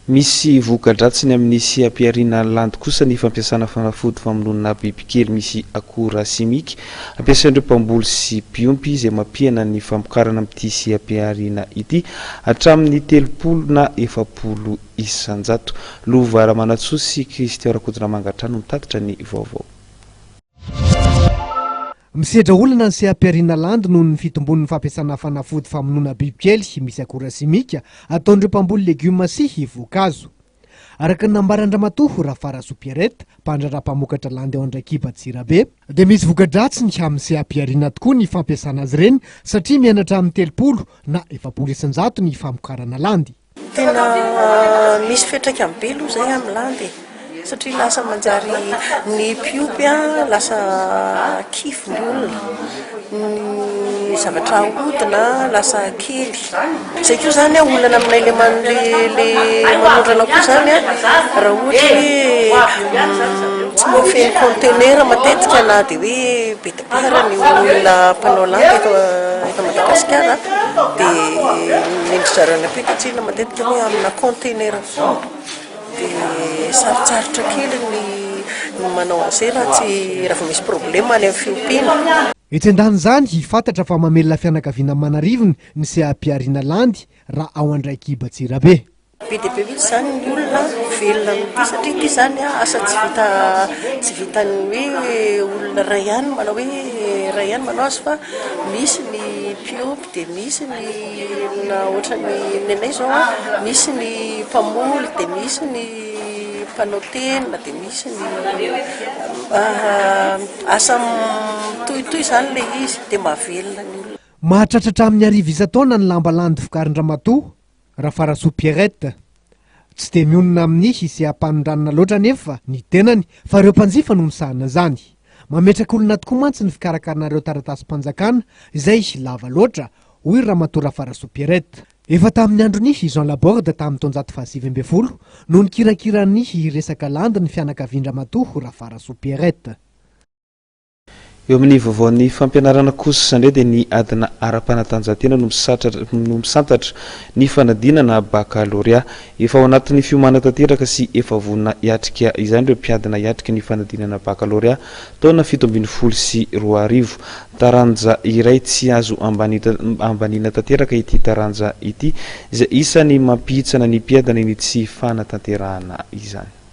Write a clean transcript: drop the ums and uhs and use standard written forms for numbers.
Misy voka-dratsiny amin'ny seha-pihariana landy kosa ny fampiasana fanafody famonoana bibikely misy akora simika ampiasain'ireo mpamboly sy mpiompy izay mampihena ny famokarana amin'ity seha-pihariana ity hatramin'ny 30 na 40%. Lova Ramanantsoa sy Christian Rakotonamanga hatrany no mitatitra ny vaovao. Misedra olana ny seha-pihariana landy noho ny fitombon'ny fampiasana fanafody famonoana bibikely misy akora simika ataon'ireo mpamboly legioma sy voankazo. Araka ny nambaran-dRamatoa Rafarasoa Pierrette, mpandraharaha mpamokatra landy ao Andraikiba Antsirabe, dia misy voka-dratsiny amin'ny seha-pihariana tokoa ny fampiasana azy ireny satria mihena hatramin'ny 30 na 40% ny famokarana landy. Tena misy fiantraikany be aloha izay amin'ny landy e, satria lasa manjary ny mpiompy lasa kivy ny olona, ny zavatra ahodina lasa kely. Izay koa izany olana aminay le le manondrana koa izany an, raha ohatra hoe tsy mahafeno conteneur matetika na dia hoe be dia be ary ny olona mpanao landy eto eto Madagasikara dia ny ndry zareo any am-pita tsinona matetika hoe amina conteneur foana dia sarotsarotra kely ny ny manao an'izay raha tsy raha vao misy problème any amin'ny fiompiana. Etsy andanin'izany, fantatra fa mamelona fianakaviana aman'arivony ny seha-pihariana landy raha ao Andraikiba Antsirabe. Be dia be mihitsy izany ny olona velona amin'ity satria ity izany asa tsy vita tsy vitan'ny hoe olona iray ihany manao hoe iray ihany manao azy fa misy ny mpiompy dia misy ny olona ohatran'ny ny anay izao an, misy ny mpamoly dia misy ny mpanao tenona dia misy ny asa mitohitohy izany ilay izy dia mahavelona ny olona. Mahatratra hatramin'ny 1000 isan-taona ny lamba landy vokarin-dRamatoa Rafarasoa Pierrette. Tsy dia mionona amin'ny seha-panondranana loatra anefa ny tenany fa ireo mpanjifa no misahana izany. Mametraka olona tokoa mantsy ny fikarakarana ireo taratasim-panjakana izay lava loatra, hoy Ramatoa Rafarasoa Pierrette. Efa tamin'ny andron'i Jean Laborde tamin'ny taonjato faha-19 no nikirakira ny resaka landy ny fianakavian-dRamatoa Rafarasoa Pierrette. Eo amin'ny vaovaon'ny fampianarana kosa indray dia ny adina ara-panatanjahantena no no misantatra ny fanadinana bakalorea. Efa ao anatin'ny fiomana tanteraka sy efa vonona hiatrika izany ireo mpiadina hiatrika ny fanadinana bakalorea taona 2017. Taranja iray tsy azo ambaniana tanteraka ity taranja ity izay isan'ny mampihitsana ny mpiadina ny tsy fanatanterahana izany.